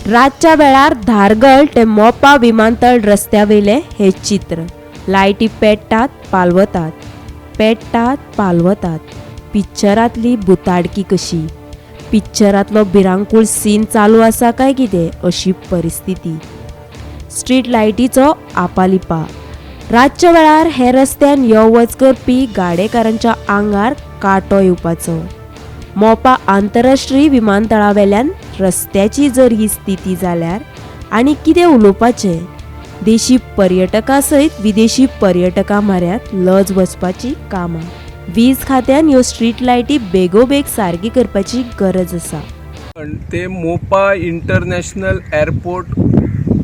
रातच्या वेळार धारगळ ते मोपा विमानतळ रस्त्या वयलें हें चित्र. लायटी पेट्टात पालवतात, पेट्टात पालवतात. पिक्चरांतली भुताडकी कशी, पिक्चरांतलो भिरांकूळ सीन चालू आसा काय कितें अशी परिस्थिती. स्ट्रीट लायटीचो आपालिपा. रातच्या वेळार हे रस्त्यान यो वच करपी गाडेकारांच्या आंगार कांटो येवपाचो. मोपा आंतरराष्ट्रीय विमानतळा वेल्यान रस्त्याची जर ही स्थिती जाल्यार आनी कितें उलोवपाचें? देशी पर्यटकां सयत विदेशी पर्यटकां म्हऱ्यांत लज वचपाची कामां. वीज खात्यान ह्यो स्ट्रीट लायटी बेगोबेग सारकी करपाची गरज आसा. पण ते मोपा इंटरनॅशनल एअरपोर्ट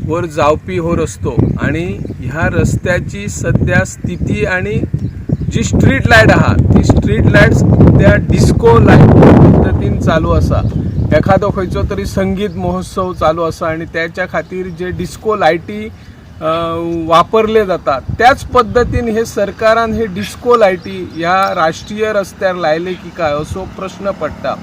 वर जावपी हो रस्तो आणि ह्या रस्त्याची सध्या स्थिती आणि जी स्ट्रीट लायट आहा ती स्ट्रीट लायट सध्या डिस्को लायट पद्दतीन चालू आसा. एखादो खंयचो तरी संगीत महोत्सव चालू आसा आणि त्याच्या खातीर जे डिस्को लायटी वापरले जातात त्याच पद्दतीन हे सरकारान हे डिस्को लायटी ह्या राष्ट्रीय रस्त्यार लायले की काय असो प्रश्न पडटा.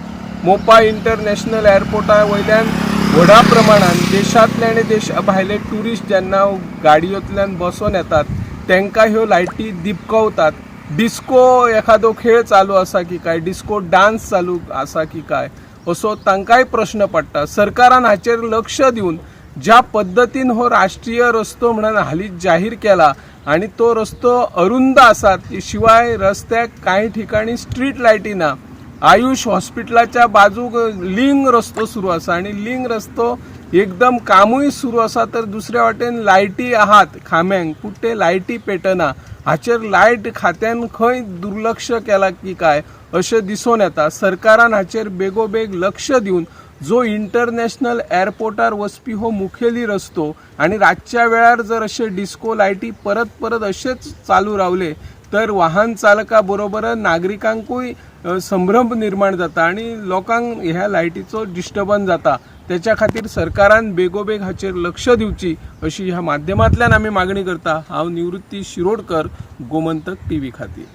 मोपा इंटरनॅशनल एअरपोर्टा वयल्यान व्हडा प्रमाणान देशांतले आनी देशा भायले ट्युरिस्ट जेन्ना गाडयोंतल्यान बसोन येतात तांकां ह्यो लायटी दिपकवतात. डिस्को एखादो खेळ चालू आसा की काय, डिस्को डान्स चालू आसा की काय असो तांकांय प्रश्न पडटा. सरकारान हाचेर लक्ष दिवन ज्या पद्दतीन हो राष्ट्रीय रस्तो म्हणून हालींच जाहीर केला आनी तो रस्तो अरुंद आसा, शिवाय रस्त्याक कांय ठिकाणी स्ट्रीट लायटी ना. आयुष हॉस्पिटलाच्या बाजूक लिंग रस्तो सुरू आसा आनी लिंग रस्तो एकदम कामूय सुरू आसा, तर दुसऱ्या वाटेन लायटी आहात खांब्यांक पूण ते लायटी पेटना. हाचेर लायट खात्यान खंय दुर्लक्ष केलां की काय अशें दिसून येता. सरकारान हाचेर बेगोबेग लक्ष दिवन जो इंटरनॅशनल एअरपोर्टार वचपी हो मुखेली रस्तो आनी रातच्या वेळार जर अशे डिस्को लायटी परत परत अशेच चालू रावले तर वाहन चालका बरोबर नागरिकांकूय संभ्रम निर्माण जाता आनी लोकांक ह्या लायटीचो डिस्टर्बन्स जाता. त्याच्या खातीर सरकारान बेगोबेग हाचेर लक्ष दिवची अशी ह्या माध्यमांतल्यान आमी मागणी करता. हांव निवृत्ती शिरोडकर, गोमंतक टीव्ही खातीर.